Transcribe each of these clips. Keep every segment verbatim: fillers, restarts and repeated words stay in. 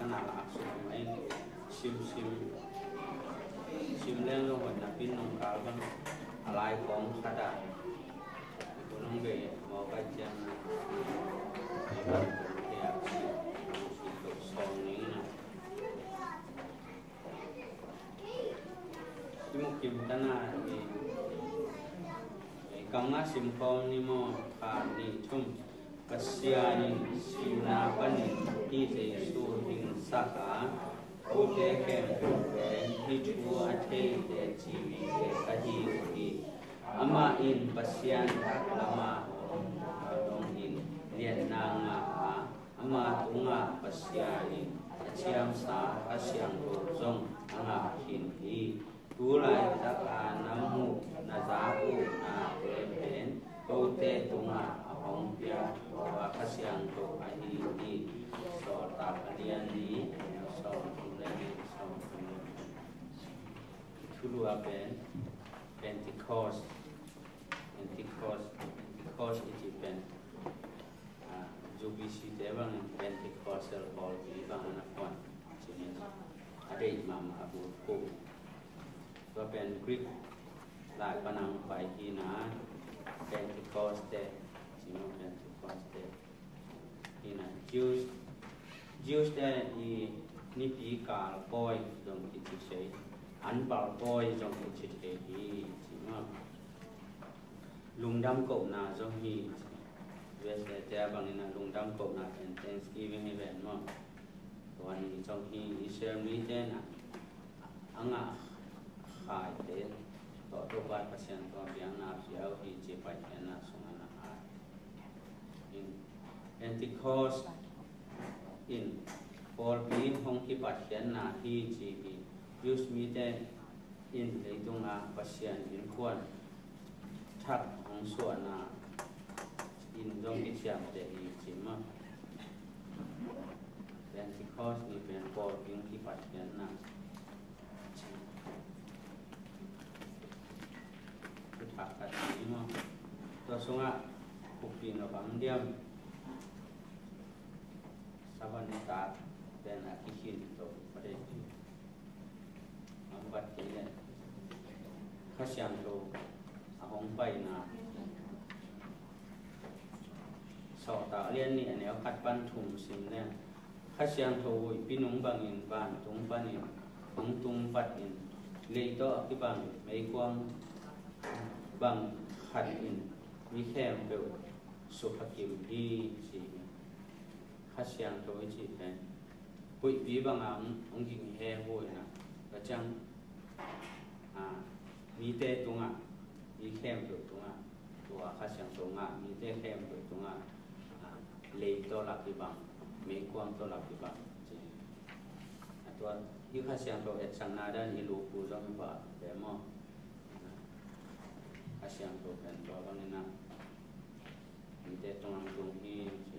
na lak sung a in sim sim sim leng zong hoih napi nong kal bang a lai kong khat ah i hun hong bei mawk a ciang na i ban kong khe a sim sim tok sawng ning na. I mukim tana i kam nga sim khawm ni maw? Kha ni thum. Pasian in sihna panin hi Jesu hingsak a, kote khempeuh pen hih thu a thei teci mite ka hi uh hi. Amah in Pasian thak lama om dongin lianna ngah a, ama tungah Pasian in a ciamsa Kha Siangtho zong a ngah khin hi. Tu laitaka na muh na za uh nate pen kote tungah a hong pia tua Kha Siangtho ahi hi. Sawltak a lian ni, sawm thum le ni, sawm thum le ni. Thulu a pen Pentecost, Pentecost, Pentecost i cih pen, ah, U B C te bangin Pentecostal pawlpi bang a na phuan cih a deih mahmah a bul khuh. Tua pen Greek lai pan a hong pai hi na, Pentecost te, cih maw, Pentecost te. Hi na, Jews, Jews te i nipi kal pawi zong kici thei, an pal pawi zong kici thei hi, cih maw. Lungdam kohna zong hi, U S A te a bangin a lungdam kohna pen Thanksgiving hi ven maw. Tua ni zong hi, Israel mite na a ngah khaite tawh Topa Pasian tua biakna a pia uh hi ci Paikhiatna sungah na at. In Pentecost in pawlpi in hong kipatkhiatna hi ci hi. Jews mite in leitungah Pasian innkuan thak hong suahna in zong kiciamteh hi ci maw. Pentecost ni pen pawlpi in kipatkhiatna thuthak khat hi maw. Tua sungah Kuki Nop ang diam, Sabbath nitak pen a kikhin to pade. Ang bat kei le Kha Siangtho a hong paina. Sawltak a lian nih a neu khat pan thum sim le Kha Siangtho huihpi nung bangin vantung panin hong tung patin lei tawh a kibang meikuang bang khat in mi khempeuh sukha kim hi ci hi. Kha Siangtho i cih pen huihpi banga hong ging he huaina ka ciang, a, mite tungah, mi khempeuh tungah, tua Kha Siangtho ngah mite khempeuh tungah, a, lei tawh la kibang, meikuang tawh la kibang ci. A tua hi Kha Siangtho etsakna dan i luku zong hi pah te maw. Kha Siangtho pen tua bangin a mite tungah tung hi ci.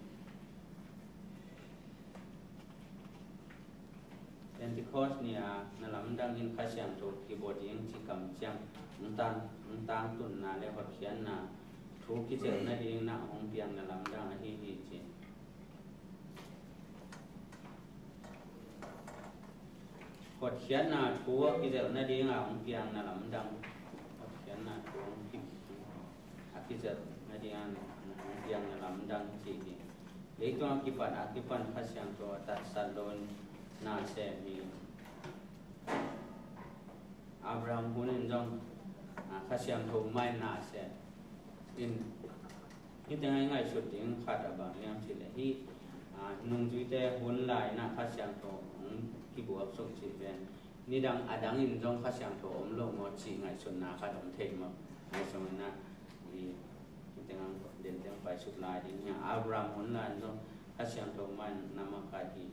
Pentecost ni-a na lamdang in Kha Siangtho kibua ding ci kamciam, hong tang, hong tangtunna le hotkhiatna thu kizelh nading na hong piang na lamdang ahi hi ci. Hotkhiatna thu a kizelh nadinga hong piang na lamdang. Hotkhiatna thu hong ki-, a kizelh nadinga hong piang na lamdang ci hi. Leitung a kipat a kipan Kha Siangtho a tatsat lo na sem hi. Abraham hun in zong, a, Kha Siangtho mai na sem in. Hih tengah i ngaihsut ding khat a bang hiam cih leh hih, a, nungzuite hun lai-in ah Kha Siangtho hong kibuak suk cih pen nidang a dangin zong Kha Siangtho om lo maw cih ngaihsutna khat om thei maw? Ngaihsutna i, hih tengah den teng paisuk lai ding hi a, Abraham hun lai-in zong Kha Siangtho mai na makaih hi.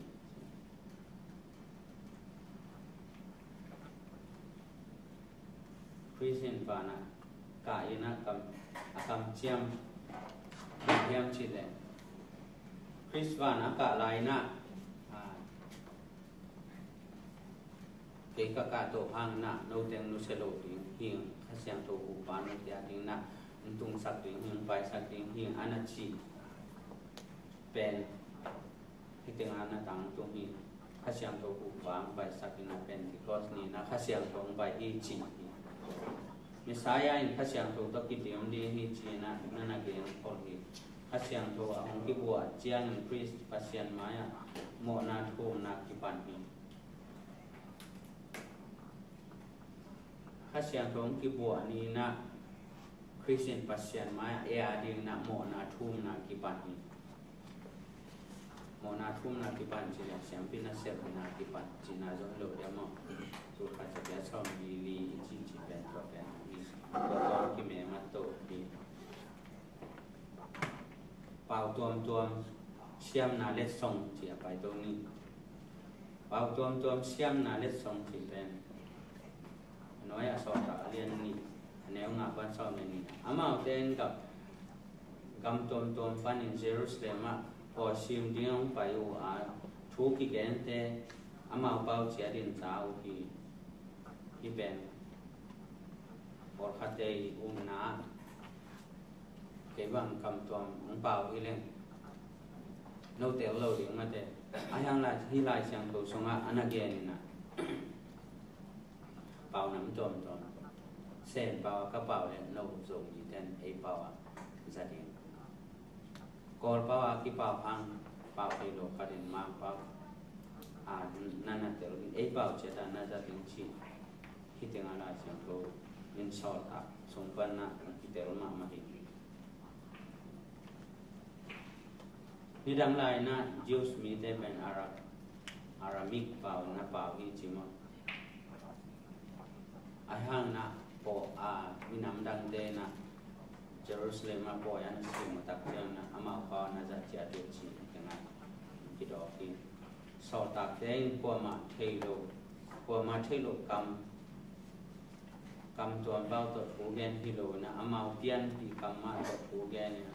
Khrist in vanah kah in a kam, a kamciam hiam cih leh Khrist vanah kah lai-in ah, a, kei ka kahto hangin ah note nusia lo ding hi ing, Kha Siangtho huhpa note a dingin ah hong tungsak ding hi ing, paisak ding hi ing, a na cih pen hih tengah na tangtung hi. Kha Siangtho hupang paisak in a Pentecost ni-in a Kha Siangtho hong pai hi ci hi. Messiah in Kha Siangtho tawh kidim ding hi ci-in a na na gen khol hi. Kha Siangtho a hong kibuak ciangin Khrist Pasian mai-ah mawhna thumna kipan hi. Kha Siangtho hong kibuak ni-in a Khrist in Pasian mai-ah ei a dingin a mawhna thumna kipan hi. Mawhna thumna kipan ci leh siampi nasepna kipan cihna zong hi lo ding maw? Tul khat za giat sawm li li i cih cih pen tua pen hi. Tua tawh kimem a to hi. Pau tuamtuam siamna letsong ci a pai to ni. Pau tuamtuam siamna letsong ci pen a nuai a sawltak a lian nih, a neu nga pan sawm le nih. Amaute in gam, gam tuamtuam panin Jerusalem ah kawsim ding hong pai uh a, thu kigente amau pau ciat in za uh hi. Hih pen pawlkhatte i umna ah kei bang kam tuam hong pau hi leng no tel lo ding mate. Ahi hang lai, hih Lai Siangtho sungah a na gen in a, pau nam tuamtuam, Sen pau a ka pau leng no Zomite in ei pau a za ding. Kawl pau a kipau hang pau thei lo khat in Mang pau a na na tel ding, ei pau ciat a na za ding ci. Hih teng a Lai Siangtho in sawltak sung pan a kitel mahmah hi. Nidang lai in a Jews mite pen Ara-, Aramaic pau na pau hi ci maw? Ahi hang in a paw a minam dangte in a Jerusalem a pawi an sim uh tak ciang in a amau pau na za ciat uh ci teng a kidawk hi. Sawltakte in kuamah thei lo, kuamah thei lo kam, kam tuam pau tawh thu gen hi lo in a, amau pianpih kam mah tawh thu gen in a,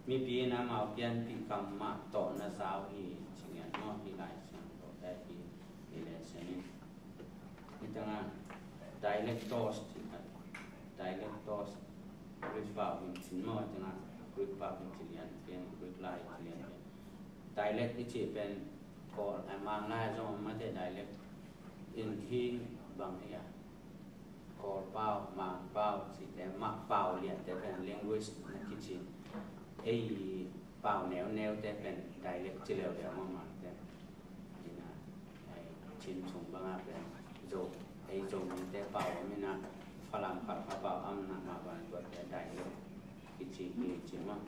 mipi in amau pianpih kam mah tawh na za uh hi ci ngiat maw? Hih Lai Siangtho te hi, hi le sian in. Hih teng a dialectos ci khat, dialectos Greek pau hi ci maw? Hih teng a Greek pau hi ci lian pen, Greek lai hi ci lian pen. Dialect i cih pen Kawl, eh, Mang lai zong om mate dialect. In hih bang hi a, Kawl pau, Mang pau cihte, mah pau liante pen language na kici. Ei pau neuneute pen dialect ci leuleu mah mangte. Ina, ei Chin sung bang a pen Zo, ei Zomite pau om in a, Falam Khalkha pau om in a, mah bang tuate dialect kici hi ci maw?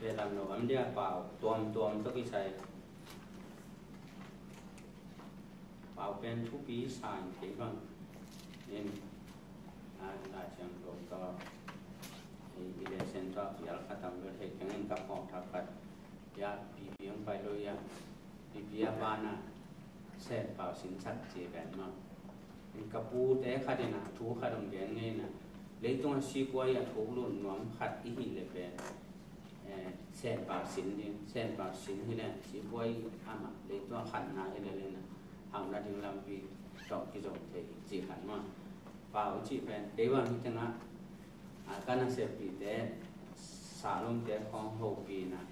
Belam lo am dia pau tuamtuam tawh kisai. Pau pen thupi sa in kei bang in, a, Lai Siangtho tawh, i, i lesson tawh pial khat tam lo thei keng in ka phawk thak khat. Ya, pipi hong pai lo ya. Pipi a pa na Sen pau sinsak ci ven maw? Ka pute khat in a thu khat hong gen ngei in a, leitung a sipuai a thuk lut nuam khat i hih leh pen, eh, Sen pau sin ding, Sen pau sin hi leh sipuai amah leitung a khatna hi leh leh in a, hauhna ding lampi tawh kizom thei cih khat maw? Pau i cih pen kei bang hi teng a, a, ka naseppihte, sahlumte khawng hopih in a,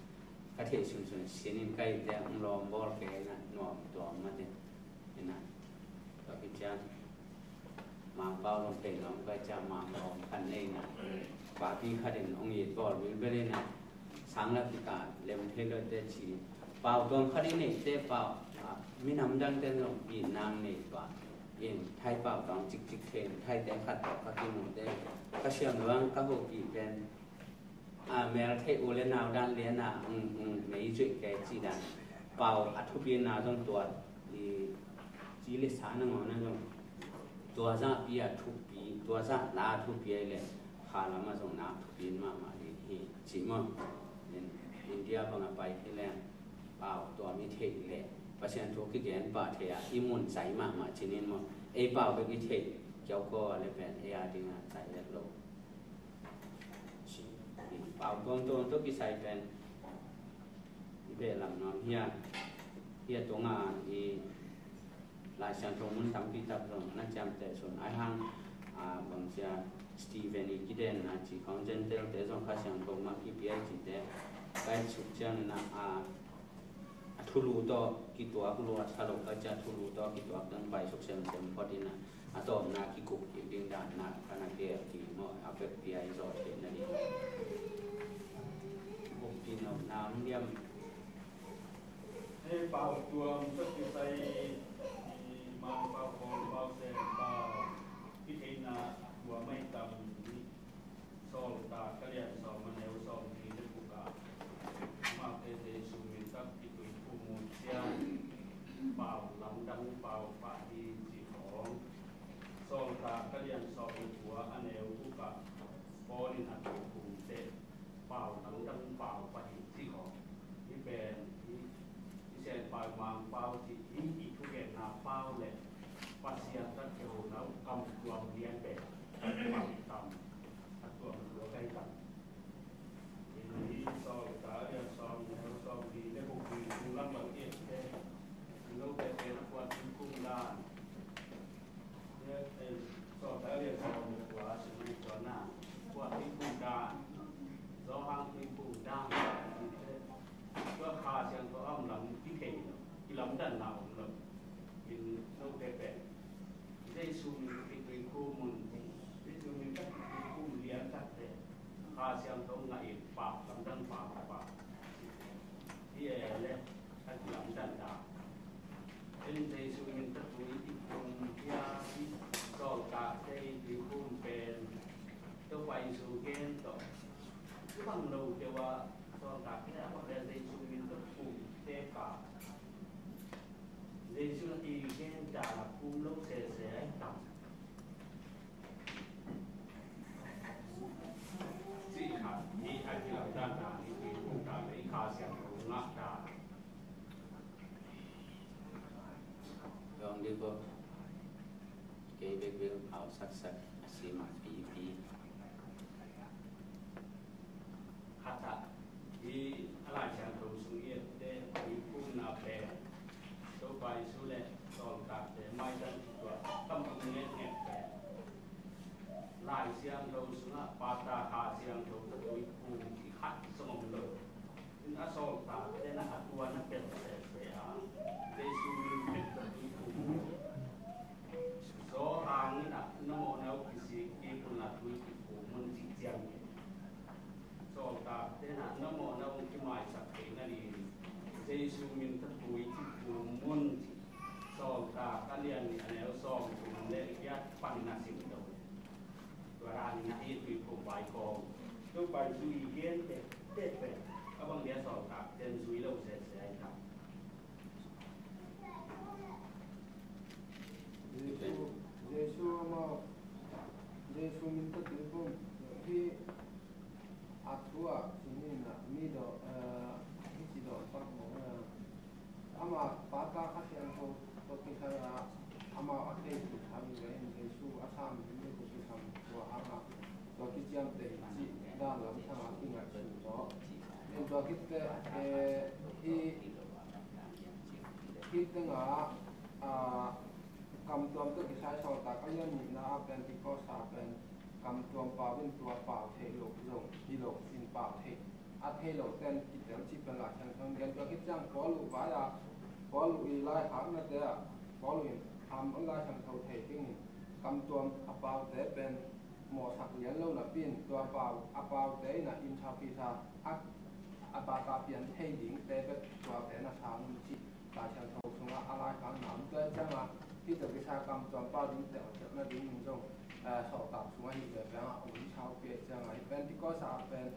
ka theih sunsun sin in ka hihte hong lawm bawl kei in a, nuam tuam mate. Ina, tua khit ciang Mang pau lawm thei nuam ka hih ciang Mang lawm khat nei ina, papi khat in hong it bawl bilbel ina, sang lak kikah lem thei lote ci. Pau tuam khat i neihte pau, a, minam dangte in zong itna nei pah in, Thai pau tuam cikcik thei in, Thaite khat tawh ka kimute, ka siam luang ka hopih pen, a, mel theih u le nau dan lian a, um, um, mei zuih kei cih dan. Pau a thupina zong tua, i, ci le sa nangawn a zong tua zahpi a thupi, tua zah la a thupi a i le kha lam a zong na thupi in mahmah ding hi cih maw? In, India bang a pai hi leng pau tuam i theih leh Pasian thu kigen pah thei a i mun zai mahmah cih in maw? Ei pau bek i theih kiaukaw a le pen ei a ding a zai let lo. Pau tuamtuam tawh kisai pen i beh lam nuam hi a, hi a tung a i Lai Siangtho mun tampi tak zong na ciamteh sun ai hang, a, bangcia Stephen i kidenna cih khawng Gentile-te zong Kha Siangtho mah kipia i cihte, kai suk ciangin a, a thulu tawh kituak lua, a sa lo ka cia thulu tawh kituak dang pai suk semsem phot in a, a tawpna kikup kik ding dan na ka na gel kik maw, a vekpi a i zawh theihna ding. Bukpi nopna om diam. Hei, pau tuam tawh kisai i Mangpau khawng pau sem pau kitheihna tua mai tam hi. Sawltak a lian sawm a neu sawmli le guk ah, amaute Jesu min tawh kituikhum uh ciang pau lamdang pau pah hi cih khawng. Sawltak a lian sawm le kua a neu guk ah Paul in a tuikhum teh pau lamdang pau pah hi cih khawng. Hih pen hih Pasian pau, Mangpau cih hi. I thugenna pau le Pasian tawh kihona uh kam tuam lian pen pau tam, a tuam tua kai tam. Hih Sawltak a lian sawm neu sawmli le guk, i tung lam bang i et te, i lo te pen a kuan tung kum dan. Sawltak a lian sawm le kua sung i kuan na, kua tuikhum dan, Johan tuikhum dan. Tua Kha Siangtho a om lam kithei lo, kilamdanna om lo. In note pen Jesu min tawh kituikhum un, Jesu min tawh kituikhum lian tak teh Kha Siangtho ngah in pau lamdang pau pah. Hi e le a kilamdan dan. En Jesu min tawh tui i khum hia, i sawltakte i tuikhum pen Topa Jesu gen tawh kibang lo deuh a, sawltakte a bang le Jesu min tawh khum te ka, Jesu i gen dan a khum lo sese ai tam. Cih khat hi. A kilamdan dan i tuikhum dan le i Kha Siangtho ngah dan. Dong dih ko. Kei bek bek pau saksak a si mah pipi. Khat ah hi. A Lai Siangtho sung i et teh tuikhumna pen Topa Jesu le sawltakte maidan tua tam tung ngetnget pen Lai Siangtho sungah Peter Kha Siangtho tawh tuikhum cih khat zong om lo. In a sawltakte na a tua na pet sese a, Jesu min pet tawh tuikhum. Zo hangin a na mawhna uh kisik kik un la tui kikhum un cih ciang hi. Sawltakte na na mawhna uh kimaisak theihna ding Jesu min tawh tui kikhum un cih. Sawltak a lian nih a neu sawmthum le giat pan na sim lo. Tua dan in a hi tuikhum vai kawm. Topa Jesu i gen teh teh pen a bang dia sawltakte'n zui lo sese ai ta. Jesu, Jesu amau, Jesu min tawh tuikhum hi. A thu ah cih ni na mi dawh, eh, hi ci dawh tak maw, eh, amah Peter Kha Siangtho tawh kisai a amau a thei kitham ve in Jesu a sam ding bek uh kitham tua hang a tua kiciamteh hi cih dan lamsang a kingaihsun tawh. In tua khit teh, eh, hi, hi teng a, ah, kamtuam tawh kisai sawltak a lian nihna a Pentecost a pen kamtuam pau in tua pau theih loh zong hi lo in pau theih a thei lo ten kitel cih pen Lai Siangtho in gen tua khit ciang Paul uh vai a, Paul uh i laikhaknate ah Paul uh in ham a Lai Siangtho thei dingin kamtuam a paute pen mawhsak lian lo napi in tua pau a paute in a in sa pi sa a, a pata pian thei dingte bek tuate na sang un cih Lai Siangtho sungah a laikhakna om tua ciangah hih tawh kisai kamtuam pau ding teh a ciapna dingin zong, eh, sawltak sungah hih ve peng a om saupi a ciangah hih Pentecost a pen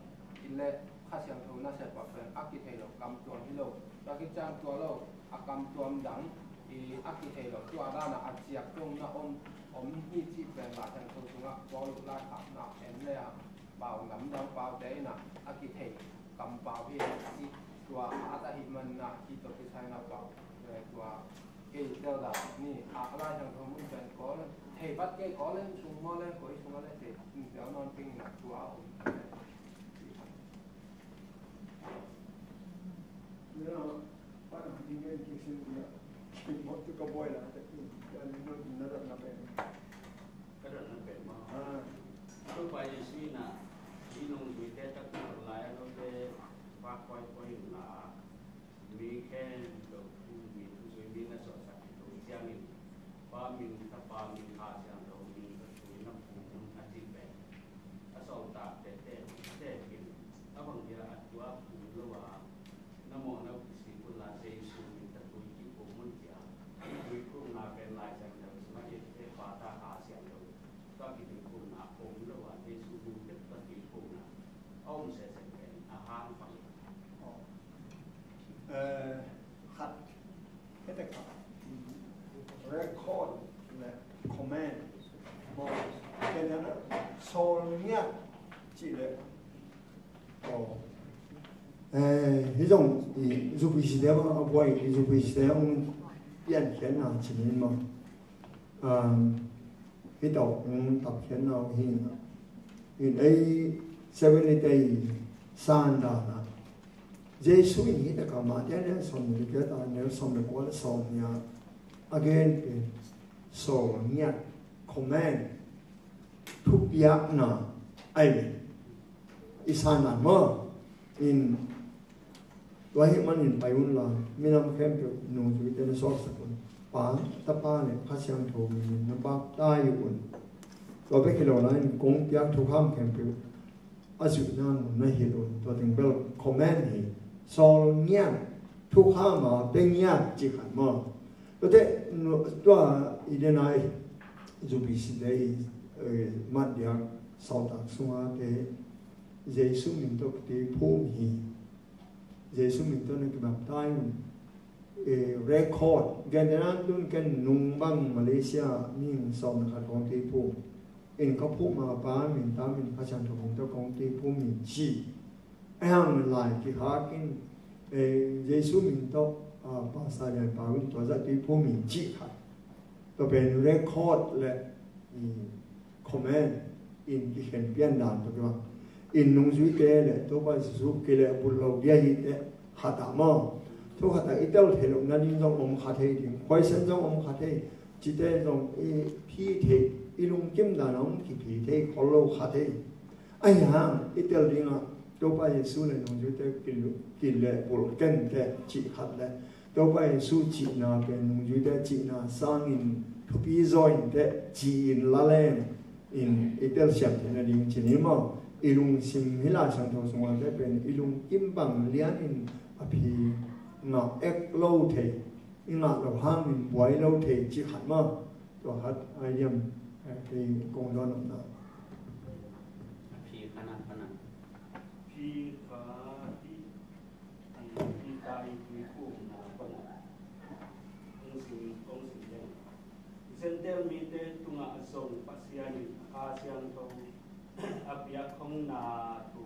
i le Kha Siangtho nasep a pen a kithei lo kamtuam hi lo. Tua khit ciang tua lo a kamtuam dang i a kithei lo tua dan a a ciap dong na om, om hi cih pen Lai Siangtho sungah Paul laikhakna en le a pau lamdang paute in a a kithei kampau hi a si tua a ta hi man na hi tawh kisai na pau, eh, tua kei tel da ni a Lai Siangtho mun pen kawl thei vat kei kawl in sung maw le koi sung a le thei in tel nawn ping na tua a om. Nena, pa na tingin kisin dia. Kimot tu ka boy la ta kin. Ya ni no na da na pen. Ka dot na pen maw? Ah. Jesuh in ah, hih nungzuite taktak lai a note vak koikoi inla, mi khempeuh thu, mi thuzui, mi na suahsak khit uh ciangin, Pa min, Tapa min, Kha Siangtho min, ka thu na phum un a cih pen a sawltakte teek in a bang dia a tua phum lo a, na mawhna uh kisik unla Jesuh min tawh tui kiphum un ci a, tui phumna pen Lai Siangtho sungah i Pa, Ta, Kha Siangtho tawh kituiphumna om lo a, Jesuh min tawh tuiphumna a om sese pen a hang pang. Eh, khat, khat, record le command, maw, ken hana sawl ngiat cih le. Aw. Eh, hih zong i zupcite bang a buai, i zupcite hong piankhiatna cih ni maw. Um, hih tawh hong tapkhiatna uh hi. In ei Seventh Day te i sandan ah Jesuh in hih takah Matthai a neu sawm le giat a neu sawm le kua le sawm nih ah a gen pen sawl ngiat, command, thupiakna ahi ve. I sandan maw, in tua ahih manin pai unla, minam khempeuh nungzuite na suaksak un. Pa, Tapa le Kha Siangtho min in na baptize un. Tua bek hi lo lai-in kong piak thukham khempeuh a zuihna mun na hilh un. Tua teng bel command hi. Sawl ngiat, thukham a pia ngiat cih khat maw. Tuate, tua i den a i zupcite i, eh, mat diak sawltak sunga te Jesuh min tawh kituiphum hi. Jesuh min tawh na kibaptize un. Eh, record, gentehna tun ken nung bang Malaysia mihing sawm le khat kong tuiphum in, ka phum a Pa min, Ta min, Kha Siangtho min tawh kong tuiphum in ci. Ahi hang lai kikhak in, eh, Jesuh min tawh, ah, Pastor Lian Pau in tua zah tuiphum in cih khat. Tua pen record le, mm, command in kikhen pian dan tawh kibang. In nungzuite le Topa Jesuh kilehbulh lo dia hi teh, khat ah maw. Thu khat ah i tel theih loh nading zong om kha thei ding. Question zong om kha thei. Cihte zong i phi thei, i lungkim dan a hong kiphi thei khol lo kha thei. Ahi hang i tel dingah Topa Jesuh le nungzuite kil-, kilehbulh ken teh cih khat le Topa Jesuh cihna pen nungzuite cihna sangin thupi zaw in teh ci-in la leng in i telsiam theih nading ci ni maw. I lungsim hih Lai Siangtho sungah teh pen i lungkim bang lianin a phi ngah ek lo thei, i ngah lo hangin buai lo thei cih khat maw. Tua khat a diam, eh, kei kong dawn nopna. A phi kha na, kha na. Phi kha i, i, i tai tuiphumna bang a. Kong sim, kong sim leng. Gentile mite tungah zong Pasian in Kha Siangtho a piak khongna thu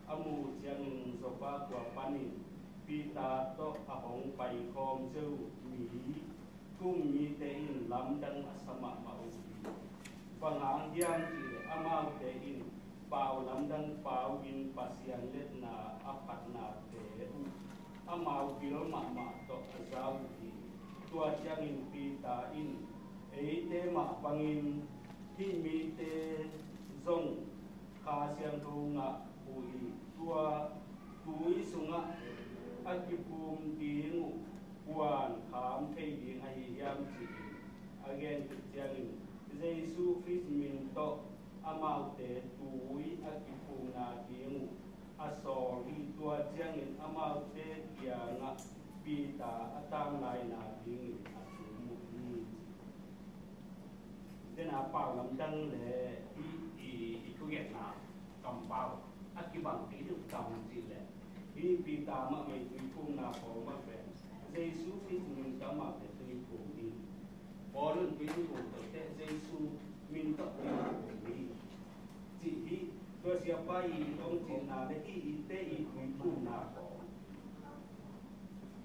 a muh ciangin Joppa khua panin Peter tawh a hong paikhawm Jew mi kum mite in lamdang a sa mahmah uh hi. Bang hang hiam cih leh amaute in pau lamdang pau-in Pasian letna a phatnate uh amau bil mahmah tawh a za uh hi. Tua ciangin Peter in, eite mah bangin hih mite zong Kha Siangtho ngah uh hi. Tua tui sungah a kiphum ding uh kua'n kham thei ding ahi hiam, ci-in a gen khit ciangin, Jesu Khrist min tawh amaute tui a kiphumna ding uh a sawl hi. Tua ciangin amaute kiangah Peter a tang lai nadingin a thum uh hi. Dena pau lamdang le i, i, i thugenna kampau a kibang kei deuh tam cih leh, hih Peter mah mei tuiphumna pawl mah pen Jesu Khrist min tawh amaute tuiphum hi. Paul in tuiphum tawh teh Jesu min tawh tuiphum hi. Cih hi. Tua siapa i hong cihna le hih i te i tuiphumna pawl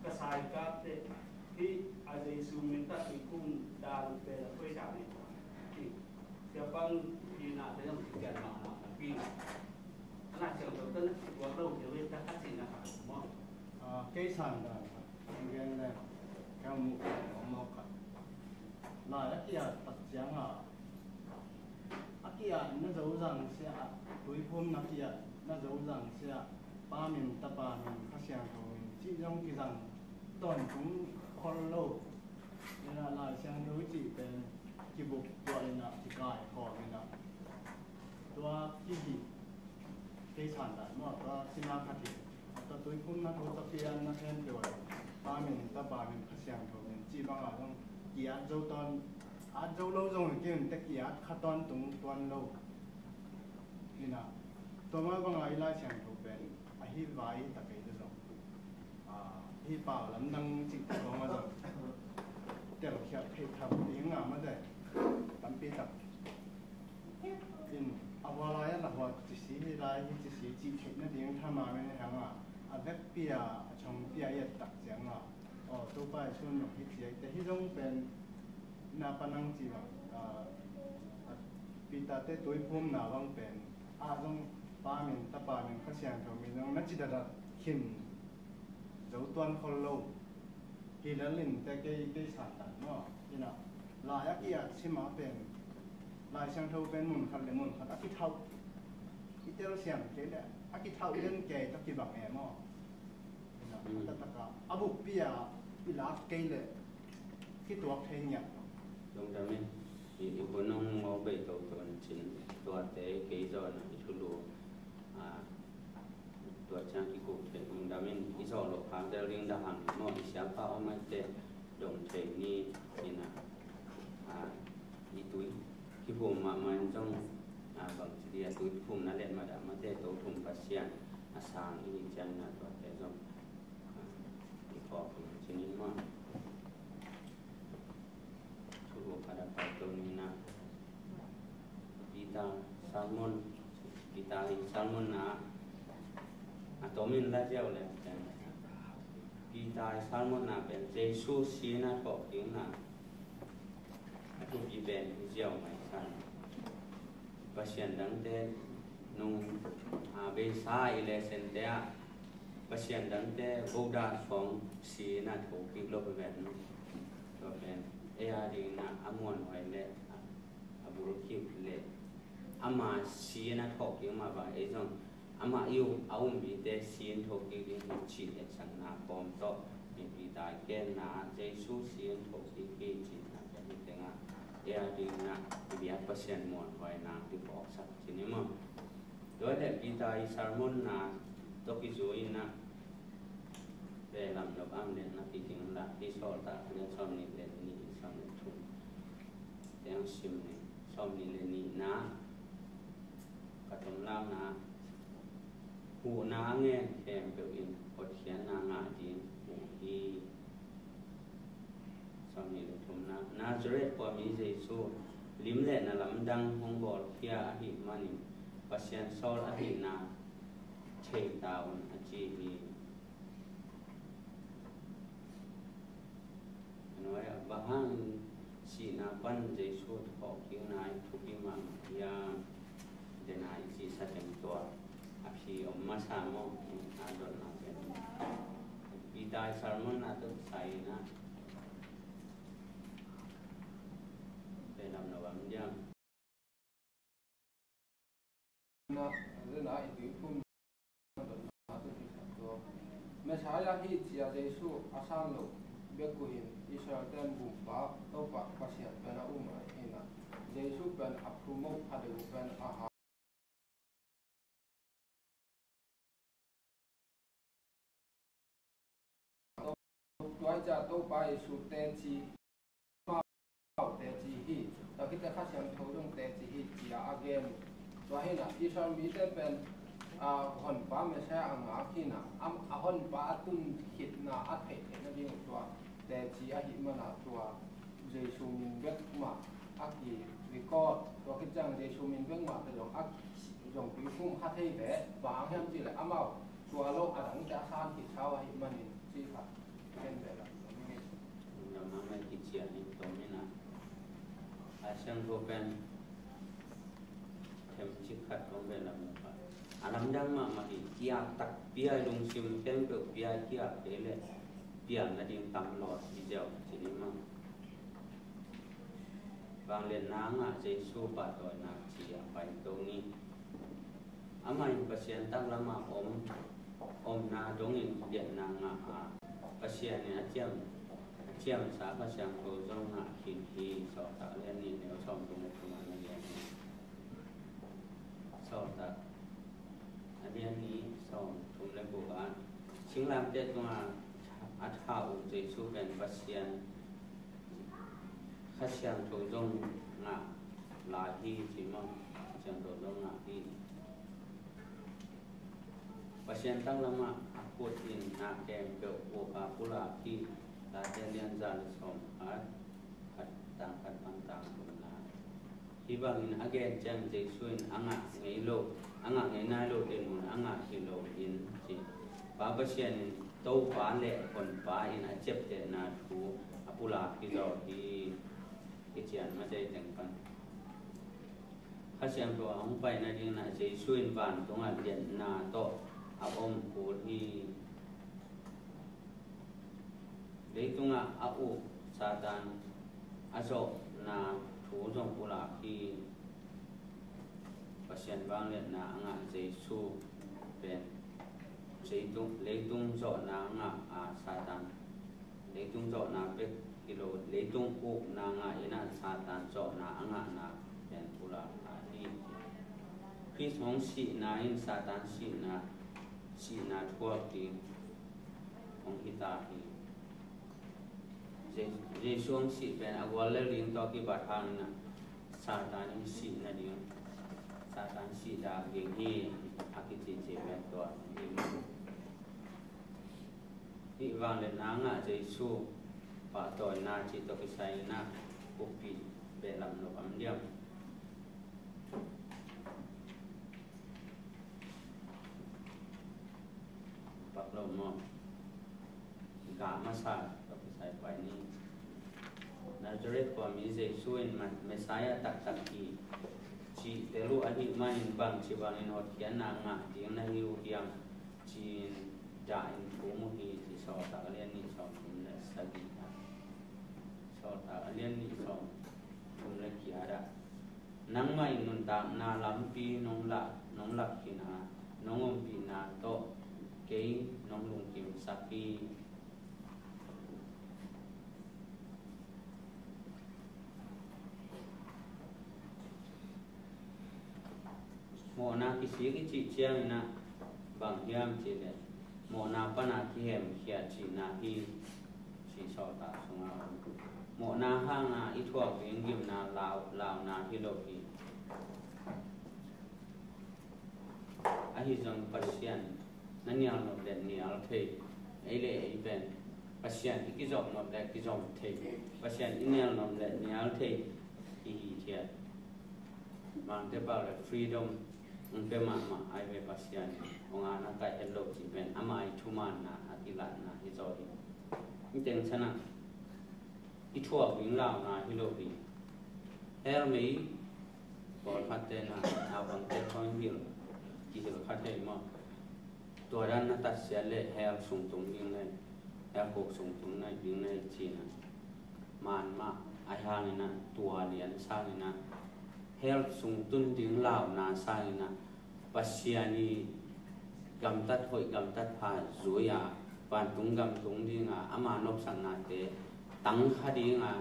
ka sai kak teh, hih a Jesu min tawh tuiphum dan pen a koi dan hi. Hih siapa in hih na te zong kipian mahmah napi, a na ciang tawh tawh na kituak lo deuh hi ta a cihna khat maw. Ah, kei sang dan khat hong gen le, ka muh khat, ka muh khat. Lai a kiat tak ciang a, a Ki-at na zo zang sia, tuiphum na ki-at na zo zang sia, Pa min, Tapa min, Kha Siangtho min cih zong kizang tawntung khol lo. Ina Lai Siangtho i cih pen kibuk tua ina kikaikhawm ina tua kihih kei sandan maw, tua sina khat hi. Tua tuiphum na thu, tua ki-at na khempeuh ah Pa min, Tapa min, Kha Siangtho min cih bangah zong ki-at zo tawn, at zo lo zong hi kei un teh ki-at kha tawntung tuan lo. Ina tua mah bangah i Lai Siangtho pen a hi vai ta kei le zong, a, hi pau lamdang cih khawng a zong telkhiat theih tham ding a mate tampi tak in a hua lai a la hua cisi hi lai hi cisi cih theih nading tham a men hang a, a vekpi a, a chongpi a i et tak ciang a, aw, Topa Jesu nong hi ciai te hi zong pen na panang ci bang, a, a, Peter te tuiphum na bang pen a zong Pa min, Tapa min, Kha Siangtho min zong na ci dadat khin zo tuan khol lo. Hi lel in te kei, kei sandan maw. Ina lai a ki-at sim a pen, Lai Siangtho pen mun khat le mun khat a kithauh, i telsiam kei le a kithauh den kei ta kibang e maw. Ina, mm, taktak a a bukpi a i lak kei le kituak thei ngiat. Lungdam in, i, i hun hong mawk bei toto in cin, tuate kei zawhna i thulu, a, tua ciang kikup thei, lungdam in, i zawh loh khak del ding dah hang maw, i siapa om maite dong thei ni, ina, a, i tui kiphum mahmah in zong, a, bangci dia tuiphum na let mah dah mate, to thum Pasian a sang i hi ciang ina tuate zong, a, i kawk in cin in maw. Thulu khat a pai to ni na. Peter sermon, Peter in sermon na a tom in la ziau le pen, Peter in sermon na pen Jesu si na thawhkikna a thupi pen i ziau mai san. Pasian dangte nung, a, beisa i le sente ah Pasian dangte voda sawng si na thawhkik lo pen, tua pen ei a ding na a muanhuai le a, a bulkip le ama si na thawhkik mah bang ei zong amah i um, a um mite si in thawhkik ding hi cih etsakna kawm tawh, mipi tai kenna Jesu si in thawhkik hi cihna pen hi tengah ei a ding na i biak Pasian muanhuaina kiphawksak cin i maw. Tua le Peter i sermon na tawh kizui in a, Veilam nop ang den na kiging la, i Sawltak lian sawmnih le nih, sawmnih thum teng sim ni. Sawmnih le nihna, ka tomlakna, huhna a ngen khempeuh in hotkhiatna ngah ding uh hi. Sawmnih le thumna, Nazareth khuami Jesu, lim le na lamdang hong bawlkhia ahih manin Pasian sawl ahihna thei ta un, a ci hi. A nuai ah, bang hangin sihna pan Jesu thawhkikna i thupi mahmah hiam? Dena i cihsa teng tua a phi om masa maw? A dotna pen Peter i sermon na tawh kisai in a, Veilam nop ang diam. Na, na i tuiphum na dotna tawh kisai tua. Messiah hi ci-a Jesu a san loh bek uh in Israel ten Gumpa Topa Pasian pen a um ahi hi na. Jesu pen a promote kha deuh pen a ha. Tua hi ciah Topa Jesu teci, amau teci hi. Tua khit teh Kha Siangtho zong teci hi ci-a a gen. Tua hi na Israel mite pen, a, Honpa Messiah a ngak hi na, a, a Honpa a tun khitna a theih theih nading tua teci ahih mana tua Jesu min bek mah a ki record. Tua khit ciang Jesu min bek mah tawh zong a ki, zong tuiphum kha thei ve. Bang hang hiam cih leh amau tua lo a dangte a san khit sau ahih manin cih kha ken ve lam. Lam mah mah kician in tom in a, a siang tho pen them cik khat tom ve lam kha. A lamdang mahmah hi, kiak takpi a i lungsim khempeuh pia i kiak kei leh piang nading tam lawh hi ziau ci ni maw. Vangliatna a ngah Jesu pahtawina ci a paito ni. Amah in Pasian taklamah om, omna dongin liatna ngah a, Pasian in a ciam, a ciamsa Kha Siangtho zong ngah khin hi. Sawltak a lian nih, neu sawmthum le thum ah na lian hi. Sawltak a lian nih, sawmthum le guk ah, singlamteh tungah a thah uh Jesu pen Pasian Kha Siangtho zong ngah lai hi ci maw? Kha Siangtho zong ngah hi. Pasian taklamah a khut in na khempeuh uh a pulak hi. Late a lian za le sawmkhat, khat tang khat pan tang thumna. Hih bangin a gen ciang Jesu in a ngah ngei lo, a ngah ngei nai lo teng mun a ngah hi lo in ci. Pa Pasian in Topa le Honpa in a ciaptehna thu a pulak hi zaw hi. Kician mate teng pan Kha Siangtho a hong pai nadingin ah Jesu in vantungah liatna tawh a om kul hi. Leitungah a uk Satan a zawhna thu zong pulak hi. Pasian vangliatna a ngah Jesu pen leitung, leitung zawhna a ngah a, Satan leitung zawhna bek hi lo, leitung ukna ngah in ah Satan zawhna a ngahna pen pulak hi. Khrist hong sihna in Satan sihna, sihna thuak ding hong hi ta hi. Je-, Jesu hong sih pen a gual le ling tawh kibat hangin ah Satan in sih nading, Satan sih dak ding hi a kicihcih pen tua hi. Hih vangliatna a ngah Jesu pahtawina cih tawh kisai in ah upih behlap nop om diam? Pak lo maw? Gah masa tawh kisai pai ni. Nazareth khuami Jesu in Ma-, Messiah taktak hi cih tel uh ahih manin bangci bangin hotkhiatna ngah ding na hi uh hiam ci-in dah in thum uh hi ci. Sawltak a lian nih, sawmthum le sagih ah. Sawltak a lian nih, sawmthum le giat ah, nangmah in nuntakna lampi nong lak, nong lak khin a, nong ompihna tawh kei nong lungkimsak hi. Mawhna kisik i cih ciangin ah bang hiam cih leh, mawhna pan a kihemkhia cihna hi. Ci Sawltak sungah om. Mawhna hanga i thuak ding gimna lau, launa hi lo hi. Ahi zong Pasian na nial nop le nial thei, ei le ei pen Pasian i kizom nop le kizom thei, Pasian i nial nop le nial thei i hi thiat. Mangte pau le freedom hong pia mahmah ai ve Pasian, hong ana kai het lo cih pen ama i thumaanna a kilatna hi zaw hi. Hih teng sanah i thuak ding launa hi lo hi. Hell mei, pawlkhatte na, naupangte khawng hilh, kihilh kha thei maw? Tua dan na tatsiat leh hell sung tung ding na hi, hell khuk sung tung na hi ding na hi cihna. Maan mah, ahi hangin ah tua lian sangin ah hell sung tun ding launa sangin ah Pasian i gamtat hoih gamtat pha zui a, vantung gam tung ding a, ama nopsaknate tang kha ding a,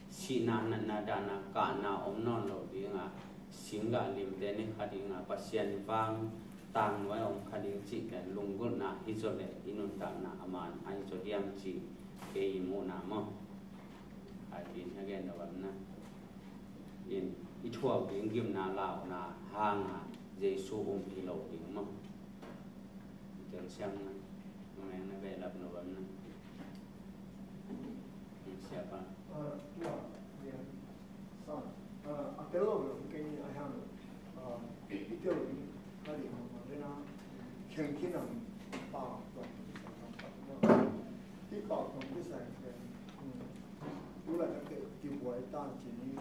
sihna, natna, dahna, kahna om nawn lo ding a, singgah limte ne kha ding a, Pasian vang tangnuai om kha ding cih pen lunggulhna hi zaw leh i nuntakna a maan ahi zaw diam cih kei i muhna maw? Haipi in a gen lo bang na. In i thuak ding gimna launa hanga Jesu um hi lo ding maw? Tel siang na, meng na behlap lo bang na. Siapa? Ah, tua, dia. Sa, ah, a tel lo lo, kei ni a hang. Ah, i tel lo ni, ka di ma ma le na. Khen khin ang pa, tua, sa, sa, sa, tua. Ti pa, tua, ti sa, tua. Hmm. Tu la ka te, ti buai ta, ci ni.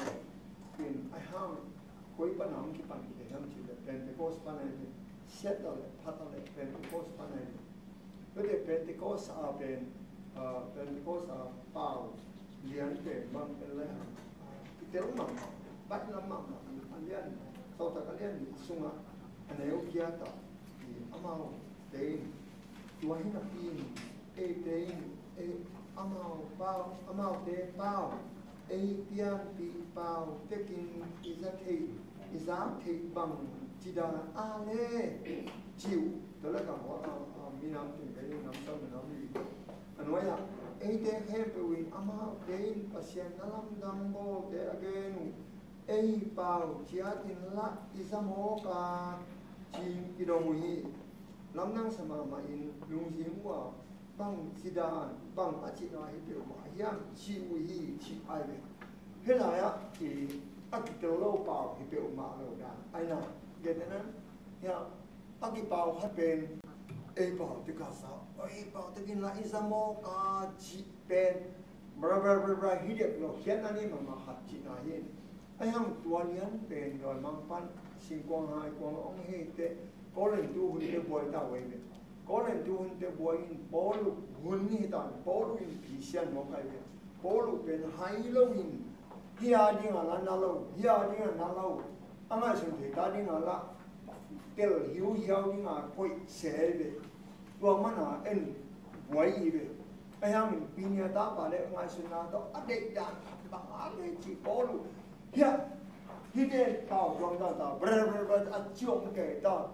In a hang, koi pa nang ki pan ki te hang ci le, Pentecost pa nai le. Siat lo le, phat lo le, Pentecost pa nai le. Tua te Pentecost a pen, ah, Pentecost a pau. Lian pen bang en le hang, kitel mahmah, baih lam mahmah, a lian, Sawltak a lian nih sungah a neu giat ah, i amaute in, tua hi napi in, eite in, ei, amau pau, amaute pau, ei pianpih pau tekin i za thei, i zak theih bang ci dan a le, ci uh, tua lak ah, a, a, minam teng kei, nam sam minam li. A nuai-ah, eite khempeuh in amaute in Pasian na lamdang bawlte a gen uh, ei pau ciat inla i za mawk a, ci-in i dong uh hi. Lamdang sa mahmah in lungsim uh a, bang ci dan, bang a cihna hi peuhmah hiam, ci uh hi, ci ai ve. Hih lai-ah i a kitel lo pau hi peuhmah lo dan ai na, gen te nan, hiah a kipau khat pen, ei pau te ka sa, ei pau tekin la i za mawk a, cih pen, bra, bra, bra, bra, hi dek lo, khiatna nei mahmah khat cihna hi. Ahi hang tua lian pen dawimang pan singkuang haikuang a ong hi teh, Korin tu hun te buai ta uh ei ve. Korin tu hun te buai in Paul uh hun hi ta, Paul uh in phisian mawk ai ve. Paul uh pen hai lo in, hi a ding a la na lo, hi a ding a na lo, a ngaihsun thei ta ding a la tel hiuhiau ding a koih se ai ve. Tua man a en buai i ve. Ahi hang Pinia tapa le ngaihsutna tawh a deih dan khat bang a le ci Paul uh. Hiah, hihte pau tuam dan ta, brr, brr, brr, a ciong kei ta.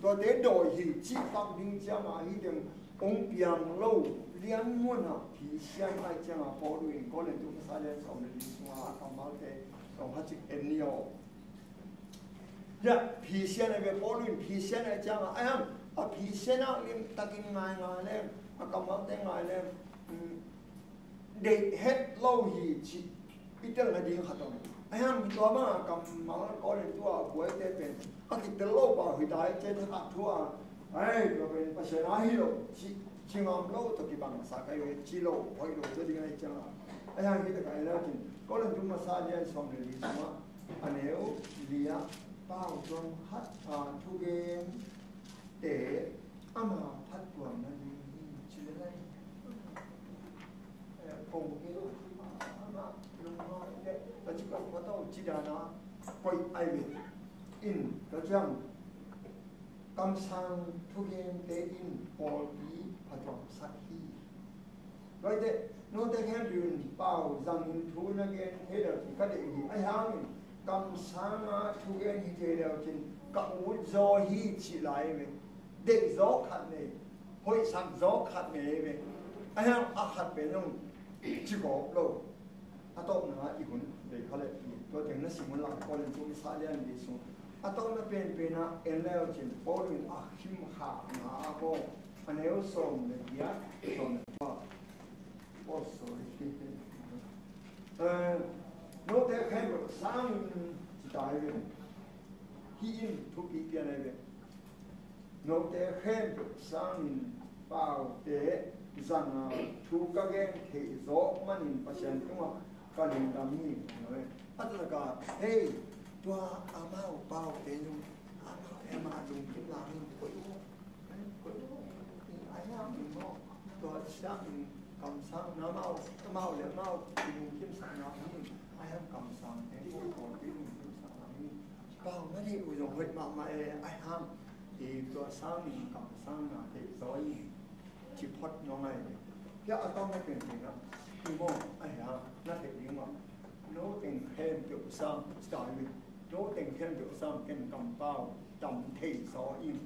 Tuate dawi hi cih pak ding ciang a, hih teng ong piang lo lian mun a phisian ai ciang a, Paul uh in Korin tu masa lian sawm le li sung a kammalte sawm khat cik en ni aw. Hiah phisian ai ve, Paul uh in phisian ai ciang a, ahi hang a phisian a lim takin ngai ngai leng, a kammalte ngai leng, um, deih het lo hi cih i telna ding khat om. Ahi hang tua bang a kammal Korin tu a buaite pen a kitel lo pau hi ta i cih thak a thu a, ai, tua pen Pasian a hi lo cih ci ngam lo tawh kibang sa kai ve, ci lo hoih lo tua ding ai ciang a. Ahi hang hi ta kai la cin Korin tu masa lian sawm le li sungah a neu li ah pau tuam khat a thugen te ama phattuamna ding hi ci le lai. Eh, kong kei lo, ama lungnuam te, ka ci kong ka tawh ci dan a koih ai ve. In, ka ciang kamsang thugente in pawlpi phattuamsak hi. Tua hi teh, note khempeuh in pau zangin thu na gen thei lo cih ka deih hi. Ahi hangin kamsang a thugen hi thei lo cin ka ut zaw hi cih lai ve. Deih zaw khat nei, hoihsak zaw khat nei ve. Ahi hang a khat pen zong ci gawp lo. A tawpna i hun vei kha le, tua teng na sim hun lang, Korin tu masa lian li sung. A tawpna penpen ah en le uh cin Paul in a khim khakna a bawl, a neu sawm le giat, sawm le kua. Oh, sorry. Eh, note khempeuh sangin ci ta hi ve. Hih in thupi pian ahi ve. Note khempeuh sangin paute zanga thu ka gen theih zawh manin Pasian tungah ka lungdam hi. A taktak a, hei, tua amau paute zong amau, amau lungkim lam in koih uh. Koih uh. Ai hang in maw, tua siang in kamsang na amau, amau le amau lungkimsak na hi. Ai hang kamsang te, tua lungkimsak na hi. Pau na theih uh zong hoih mahmah e, ahi hang i tua sangin kamsang na theih zaw in ci phot nuam ai. Hiah a tawm na pianpin ah i maw, ahi hang na theih ding mah. No teng khempeuh sang ci ta hi. No teng khempeuh sang ken kampau tam thei zaw in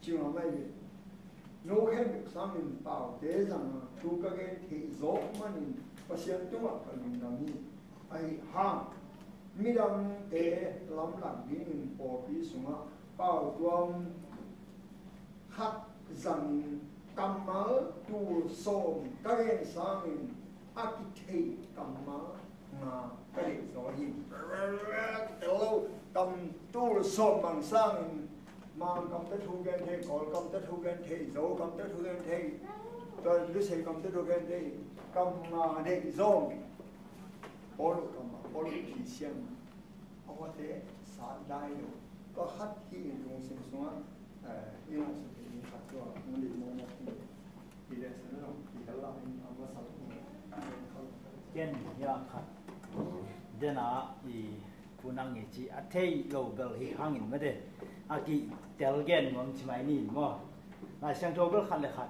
ci nuam ai. No khempeuh sangin paute zanga thu ka gen theih zawh manin Pasian tungah ka lungdam hi. Ahi hang midangte lamlak dingin pawlpi sungah pau tuam khat zangin kammal tul sawm ka gen sangin a kitheih kammal nga ka deih zaw hi. Tel lo, kam tul sawm bang sangin Mang kam te thu gen thei, Kawl kam te thu gen thei, Zo kam te thu gen thei, tua Lusei kam te thu gen thei, kam nga deih zaw. Paul kam, Paul Christian. Aw te sa dai lo. Tua khat hi in lungsim sungah, eh, i ngah suk in khat tua, mun dih mawkmawk in. I le sa na lo, i hel la in, a masa lo, i hel la. Ken hia khat dena i punang i ci a thei lo bel hi hangin mate a kitel gen nuam ci mai ni maw? Lai Siangtho bel khat le khat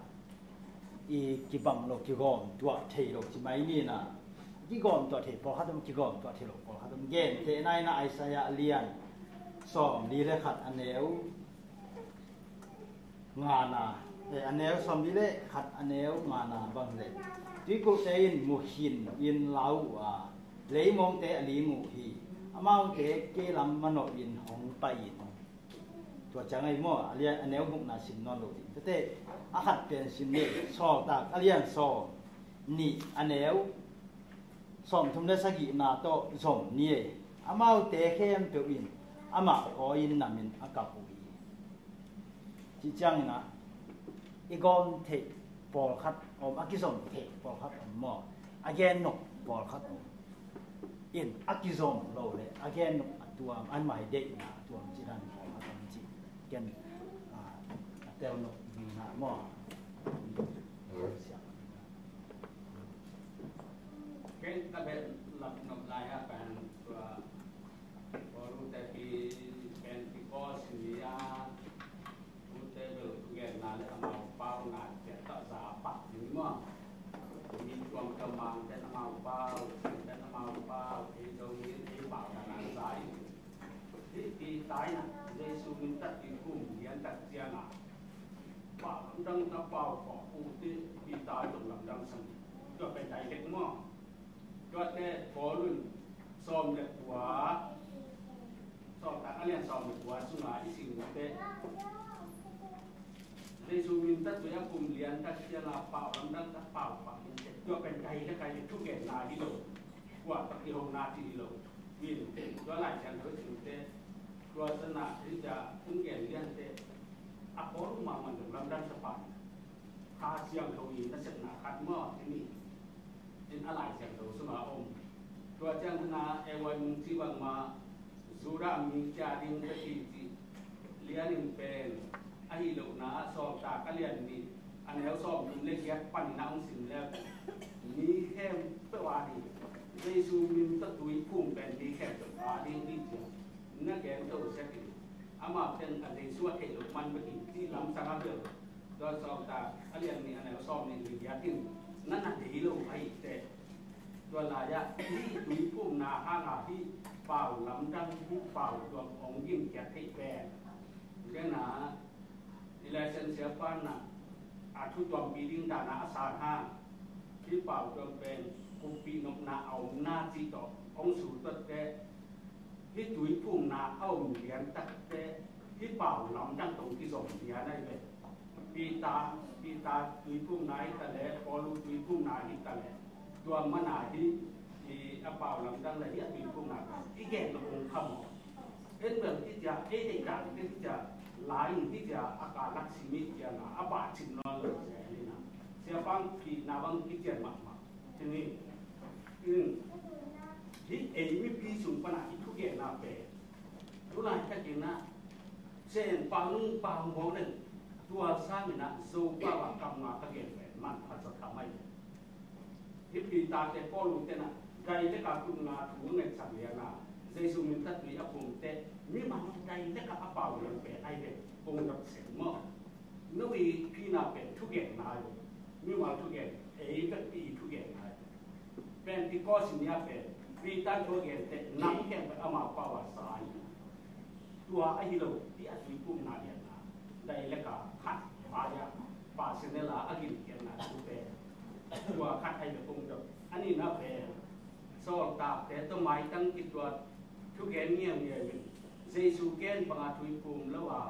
i kibang lo, kigawm tuah thei lo ci mai ni na. Kigawm tuah thei pawlkhat om, kigawm tuah thei lo pawlkhat om. Gen te nai na Isaiah a lian sawm li le khat a neu ngana, eh, a neu sawm li le khat a neu ngana bang le, tuikulhte in muhin in lau uh a, leimawngte a ling uh hi. Amaute kei lam manawh in hong pai in. Tua ciang ai maw, a lian a neu gukna sim nawn lo ding. Tete a khat pen sim ni, Sawltak a lian sawm nih a neu sawmthum le sagihna tawh zom ni e. Amaute khempeuh in amah kawi in namin a kap uh hi. Ci ciangin ah i gawm theih pawlkhat om, a kizom theih pawlkhat om maw? A gen nop pawlkhat om. In a kizom lo le a gen nop a tuam, an mai deihna a tuam ci dan pawlkhat om ci. Ken, ah, a tel nop ding na maw? Ken ka beh lap nop lai a kan tua Paul te pi Pentecost ni a, ute bel tu gen na le amau pau na tia ta za pak ni maw. Mi tuam ta mang te amau pau, te amau pau, ei zo ni ei pau na na za i. Hih Peter in ah Jesu min tawh tuiphum lian tak ciangin ah, pau lamdang na pau pau uh teh Peter zong lamdang sang. Tua pen direct maw. Tuate Paul in sawm le kua, Sawltak a lian sawm le kua sungah i sim teh Jesu min tawh tui a phum lian tak ciangin ah pau lamdang na pau pau in teh. Tua pen direct a thugenna hi lo. Kua tak i hong na ci hi lo. Min tua Lai Siangtho i sim teh, tua sana hi cia hong gen lian teh, a Paul mah man dong lamdang sa pan. Kha Siangtho i nasepna khat maw, hi ni. In a Lai Siangtho sungah om. Tua ciang tuna Evan ci bangmah Judah mi cia ding ka ci ci lian in pen ahi lohna Sawltak a lian nih a neu sawmthum le giat panin a hong sim le mi khempeuh a ding Jesu min tawh tuiphum pen mi khempeuh a ding hi cia na gen to sek in. Amah pen a Jesu a theih loh man bek in ci lamsang a bel. Tua Sawltak a lian nih a neu sawmnih le giat in na na dei lo ahih teh, tua lai-ah hih tuiphumna hanga hih pau lamdang hih pau tuam hong gingkiat theih pen. Tua na i Lai Siangtho siapa na a thu tuampi ding dana a san hang hih pau tuam pen kumpih nopna a omna cih tawh hong sutuat teh, hih tuiphumna a om lian tak teh hih pau lamdang tawh kizom lian ahi ve. Peter, Peter tuiphumna hi ta leh, Paul tuiphumna hi ta leh, tua mana hih, hih a pau lamdang le hih a tuiphumna i gen lo kong kha maw? En bel hih cia ei deih dan teh hih cia lai in hih cia a kalak sim hih cia na a pah cin nawn lo cia hi na. Siapa in hih na bang hih cia mahmah. Hi ni. Hih ei mipi sung pana i thugenna pen tu laitakin ah Sen pau nung pau mawk leng tua sangin ah Zo pau ah kamnga ka gen pen man a za tham ahi. Hih Peter te Paul te na dai leka kum nga thu ngetsak lian a Jesu min tawh tui a phum teh mimal dai leka a pau lian pen ahi ve. Kong dot sen maw? Nui pina pen thugenna ahi ve. Mimal thugen, ei vekpi thugenna ahi ve. Pentecost ni a pen Peter thu a gen teh nam khempeuh amau pau a sa hi. Tua ahi lo hih a tuiphumna lianna dai leka khat vai-ah personal a a gilkialna thu pen tua khat ahi lo kong dot. A nihna pen Sawltakte tawh maitang kituat thugen ngiangngian in Jesu ken banga tuiphum lo a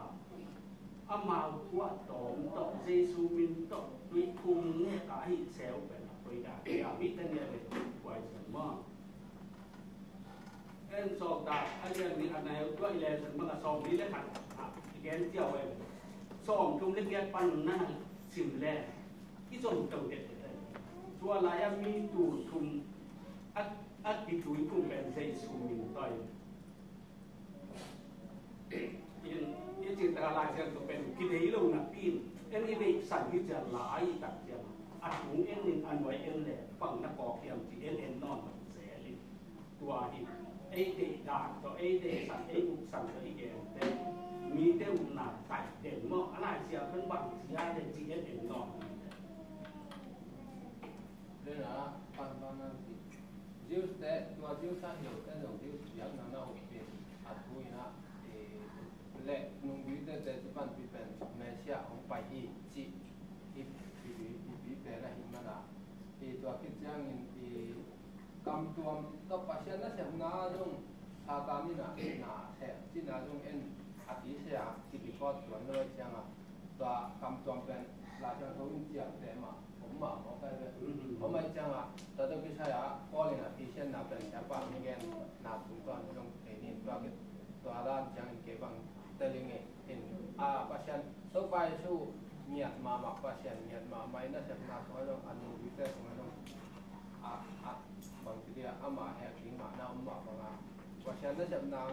amau khuahtawm tawh Jesu min tawh tuiphum ngek a hih seu pen a koi dan hia? Mite nia le kuai san maw? En Sawltak a lian nih a neu tua i len san banga sawm li le khat a i gen ciau en sawm thum le giat pan na na sim le i zom to det det. Tua lai-a mi tul thum a, a kituiphum pen Jesu min tawh in, i cih taka Lai Siangtho pen kidei lo napi in en i deihsan hi cia lai i tak ciang A tung en in a nuai en le bang na kawk hiam ci en en nawn lo zel in. Tua hi ei deih dan tawh ei deihsan ei uksan tawh i gente mite ukna taih den maw a Lai Siangtho in bang ci a le ci en en nawn lo zel. Lena pan pan nan ci Jews te tua Jews a hio te zong Jews biakna na ukpin a thu ina le nungzuite te ci panpi pen Messiah hong pai hi ci. I pi pi pen a hi mana i tua khit ciangin i kamtuam tawh Pasian nasepna zong Satan in a na sep cina zong en a ti sia ci kikawt tuan lo cianga tua kamtuam pen Lai Siangtho in ciamteh mah om mah mawk ai ve. Om ai cianga tua tawh kisai a Paul in a Ephesian na pen siapa hong gen na tung tuan zong thei ni tua kit tua dan ciangin kei bang teling e. In a Pasian Topa Jesu ngiat mahmah Pasian ngiat mahmah i nasepna sungah zong a nungzuite sungah zong a a bangci dia ama hek ding mahna om mah banga Pasian nasepna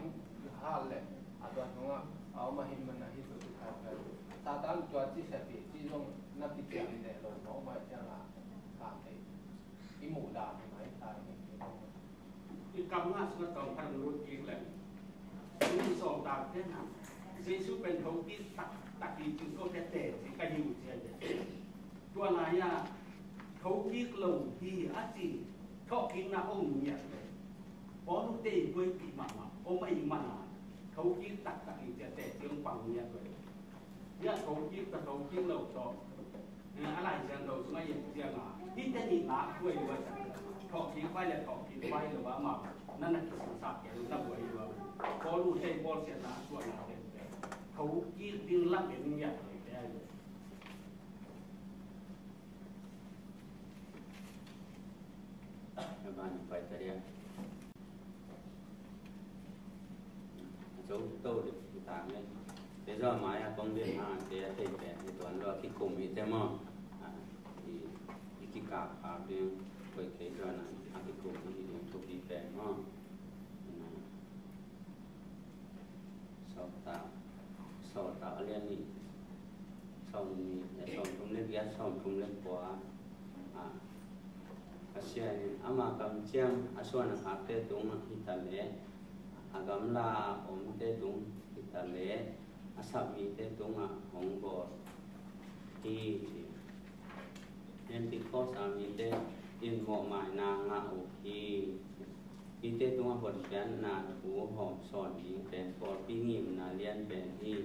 hal le a tua sungah a om a hih mana hih tua ci thai pen Satan tua ci sep hi ci zong na kiciam teh lo mah om a cianga khan thei. I muh dan hi mai thai hi. I kam nga sungah tawng khat lut kik leng. Tuni sawm tak te na Jesu pen thokik taktak hi ci so tete ci ka hi uh cian te. Tua lai-ah thokik lo hi a ci thawhkikna ong ngiat le Paul te i buaipih mahmah om a i mana thokik taktak hi cian te ci ong pang ngiat le. Hia thokik ta thokik lo tawh a Lai Siangtho sungah i et cianga hihte nih lak huai huai tak thawhkik vai le thawhkik vai lo a amau na na kisinsak kei lo na huai huai. Paul uh tei Paul siatna a suahna tente thokik ding lam en ngiat lo te ai lo. A ban pai ta dia. A zo to de ta me. Te zo mai a kong de ha te a tei pe ni tuan lo ki kum i te mo. A i i ki ka pa de koi kei zo na a ki kum i de to ki pe mo. Sawltak, Sawltak a lian nih, sawm nih, sawm thum le giat, sawm thum le kua. A, Pasian in ama kamciam a suan a khakte tung hi ta le, a gamla a omte tung hi ta le, a sap mite tungah hong bawl hi ci. Pentecost a mite in mawhmaina ngah uh hi. Mite tungah hotkhiatna thu hawm sawn ding pen pawlpi ngimna lian pen hi.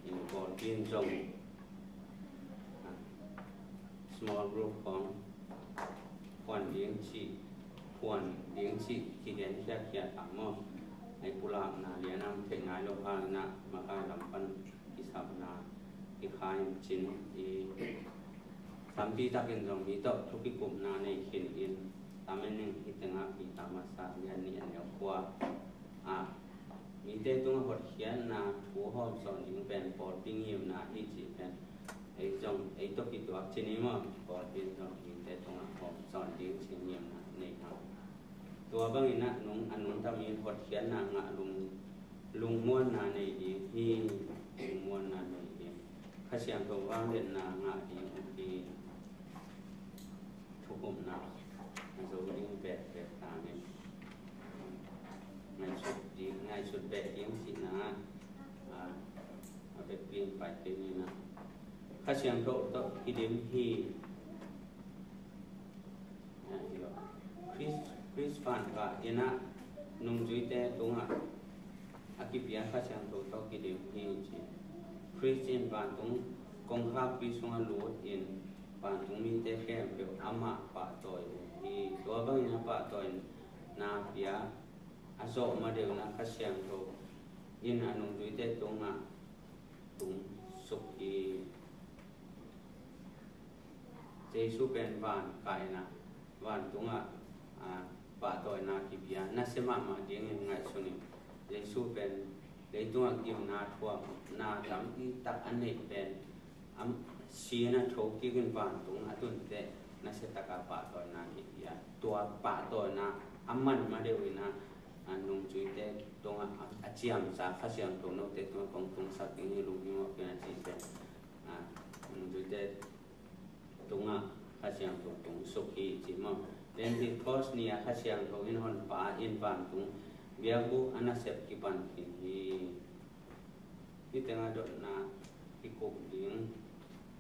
In pawlpi in zong small group khawng khuan ding cih khuan ding cih kigen khiatkhiat a maw. Ei pulakna lian a om theih nai lo hal inah makai lam pan kisapna kikhai in cin i tampi takin zong mi tawh thukikupna nei khin in tam en ning. Hih tengah Peter masa lian nih a neu khua ah mite tungah hotkhiatna thu hawm sawn ding pen pawlpi ngimna hi cih pen ei zong ei tawh kituak cin i maw. Pawlpi in zong mite tungah hawm sawn ding cih ngimna nei hang. Tua bangin ah nung a nungta mi hotkhiatna ngah lung lungmuanna nei ding hi. Lungmuanna nei ding Kha Siangtho vangliatna ngah ding uh hi. Thukhupna a zo ding bekbek ta ning. Ngaihsut ding ngaihsut beh ding cihna a vekpi in pai kei ni na Kha Siangtho tawh kidim hi. Khrist, Khrist van kah inah nungzuite tungah a kipia Kha Siangtho tawh kidim hi ci. Khrist in vantung kongkhakpi sungah lut in vantung mite khempeuh amah pahtawi uh hi. Tua bangin a pahtawina pia a zawh madeuh inah Kha Siangtho in a nungzuite tungah tung suk hi. Jesu pen van kah inah vantungah a pahtawina kipia nasia mahmah dingin ngaihsun in Jesu pen leitungah gimna thuak na tam i tak a neih pen a si in a thokik in vantung a tun teh nasia taka pahtawina kipia. Tua pahtawina a man madeuh inah a nungzuite tungah a ciamsa Kha Siangtho note tungah kong tungsak ding hi lunghimawh kei na ci pen a nungzuite tungah Kha Siangtho tung suk hi ci maw. Pentecost ni-a Kha Siangtho in Honpa in vantung biakbuk a nasep kipan khin hi. Hih tengah dotna i kuk ding.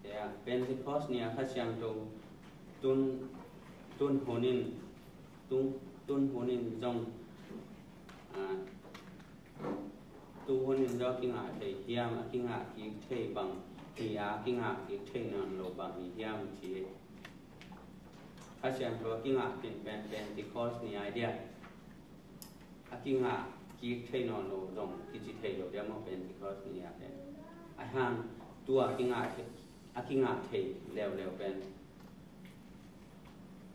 Tua Pentecost ni-a Kha Siangtho tun, tun hunin, tun, tun hunin zong, ah, tu hunin zong a kingah thei hiam, a kingah kik thei bang hi a, a kingah kik thei nawn lo bang hi hiam ci. Kha Siangtho a kingah khin pen Pentecost ni-a hi dia. A kingah kik thei nawn lo zong kici thei lo dia maw Pentecost ni-a pen. A hang tua kingah thei, a kingah thei leuleu pen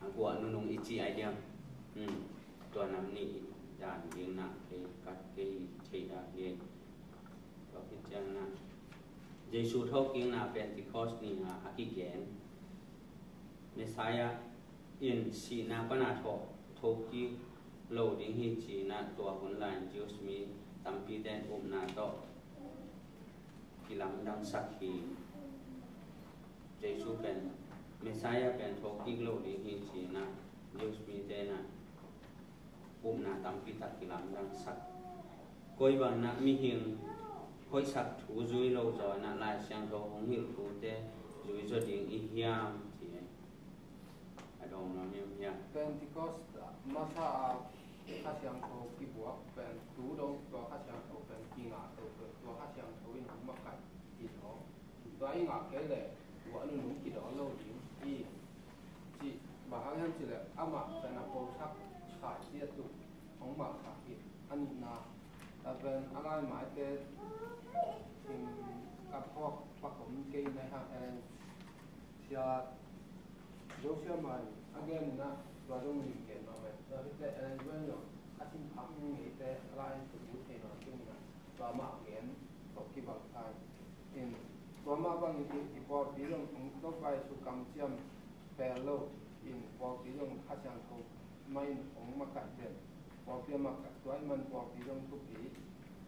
a guah nunung i ci ai diam. Hmm. Tua nam nih dan dingna kei kat kei thei dan hi. Tua khit ciangin ah Jesu thokikna Pentecost ni-a a kigen. Messiah in sihna pana thawh, thokik lo ding hi ci-in ah tua hun lai-in Jews mi tampite in upna tawh kilamdangsak hi. Jesu pen, Messiah pen thokik lo ding hi ci-in ah Jews mite in ah upna tampi tak kilamdangsak. Koi bangin ah mihing hoihsak thu zui lo zaw in ah Lai Siangtho hong hilh thute zui zaw ding i hiam ci. A dawng nuam hiam hiam. Pentecost masa a Kha Siangtho kibuak pen tu dong tua Kha Siangtho pen kingah to pen tua Kha Siangtho in hong makaih hi lo. Tua i ngah kei leh tua a nunung kidawn lo ding hi. Cih bang hang hiam cih leh amah pen a posak khai ciat uh hong makaih hi. A nihna a pen a lai maite in ka phawk pak om kei na hang en sia Josiah mai a gen in ah tua zong lim gen mah mai. Tua hi teh Ellen White zong a sin phak ngeite a lai in tuk thei nawn kei in ah tua mah gen tawh kibang thei in tua mah bangin i pawlpi zong hong Topa Jesu kamciam pel lo in pawlpi zong Kha Siangtho mah in hong makaih den. Pawlpi a makaih tua ahih man pawlpi zong thupi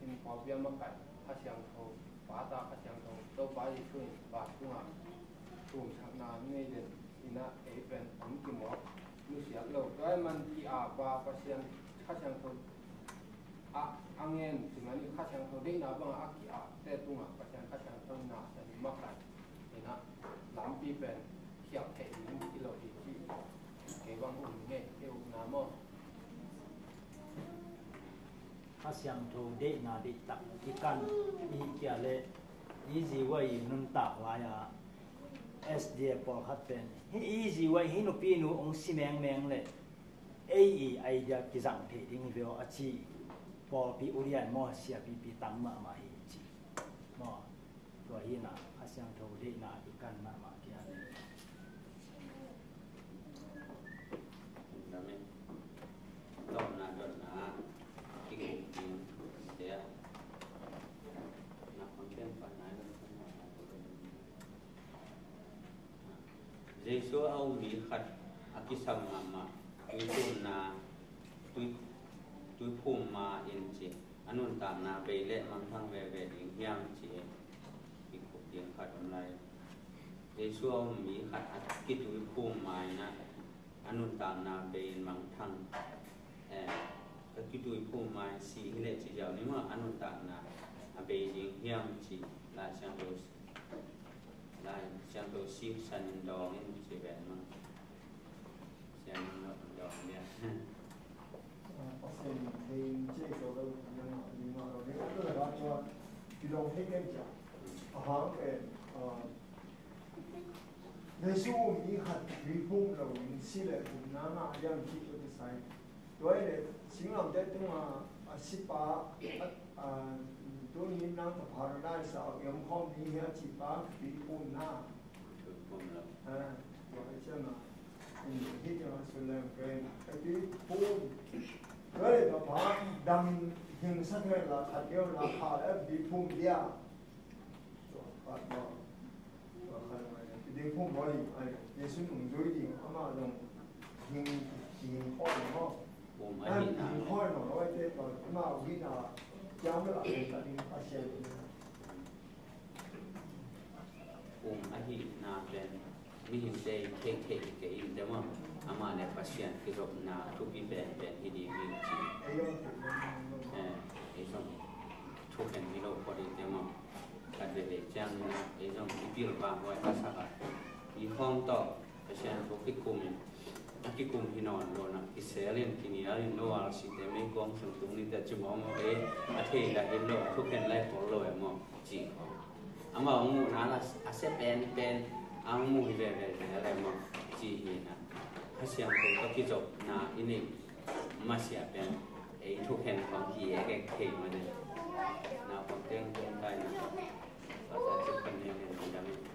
in pawlpi a makaih Kha Siangtho, Pa, Ta, Kha Siangtho, Topa Jesu in vantung ah thumsakna nei den in ah ei pen hong kimawk nusiat lo. Tua ahih man ki-ap a Pasian Kha Siangtho a, a ngen ci man i Kha Siangtho deihna bangah a ki-apte tungah Pasian Kha Siangtho in na san makaih in ah lampi pen khial theih ding hi lo hi ci. Kei bang um ngei kei upna maw. Kha Siangtho deihna deihtak i kan i hih kei leh i zi uh a i nuntak lai-a S D A pawlkhat pen hih i zi uh a hih nupinu hong si mengmeng leh ei i idea kizang thei ding hi ve aw a ci. Pawlpi ulian maw siapipi tam mahmah hi ci maw. Tua hi na Kha Siangtho deihna i kan mahmah kei a. Amen. Tawpna dotna kikuk ding sia. Na khong ken pa nai lo. Jesu a um mi khat a kisam mahmah tuiphumna, tui, tuiphum ma in ci a nuntakna bei leh mangthang veve ding hiam ci i khup ding khat om lai. Jesu a um mi khat a kituiphum ma in ah a nuntakna bei in mangthang, eh, ka kituiphum ma in si hi leh ci ziau ni maw a nuntakna a bei ding hiam ci Lai Siangtho Lai Siangtho siksan in dawng in ci ven maw. Siangtho dawng dia. Pasian thei in ci zo lo, yang lima lo dia. Tua la tua kidong thei ken cia. A hang pen, ah, Jesu mi khat tuiphum lo in si leh phum na ngah liang ci tua kisai. Tua hi leh singlamteh tungah a sipa, a, a, tuni nang ka paradise ah a om khawm ding hi a cipa tuiphumna. Tuiphum lo. Ah, tua hi ciangin ah, hih ciangin ah Sulam pen ka tuiphum. Tua hi leh ka pa dam hing sak hen la khat deuh la kha leh tuiphum dia. Tua, tua, tua, tua khat a ngai, i ding phum bawl ding, ai, Jesu nungzui ding, amah zong hing, hing khawh ding maw. Phum a hihna. Hing khawh ding maw, ai, te, tua, amah hihna, kiam bel a hing ta ding, Pasian hing. Phum a hihna pen, Mihingte i theih theih kei in te maw, amah le Pasian kizopna thupi penpen hi ding hi ci. Eh, ei zong thukhen hi lo phot hi te maw. Khat veivei ciang ei zong i pilvang huai ka sak a, i hawng tawh Pasian thu kikum in, a kikum hi nawn lo na, kisel in, kinial in, no al si te, meikuang sung tung ni te ci mawmaw e, a thei la hi lo, thukhen lai khol lo e maw ci khawng. Amah hong muhna la a sia penpen a hong muh hi veve le le maw ci hi na. Kha Siangtho tawh kizopna i neih masiah pen ei thukhen khawng hi e kei thei mah ne. Naupang teng teng tai na. Pasal cik pan ne ne dam in.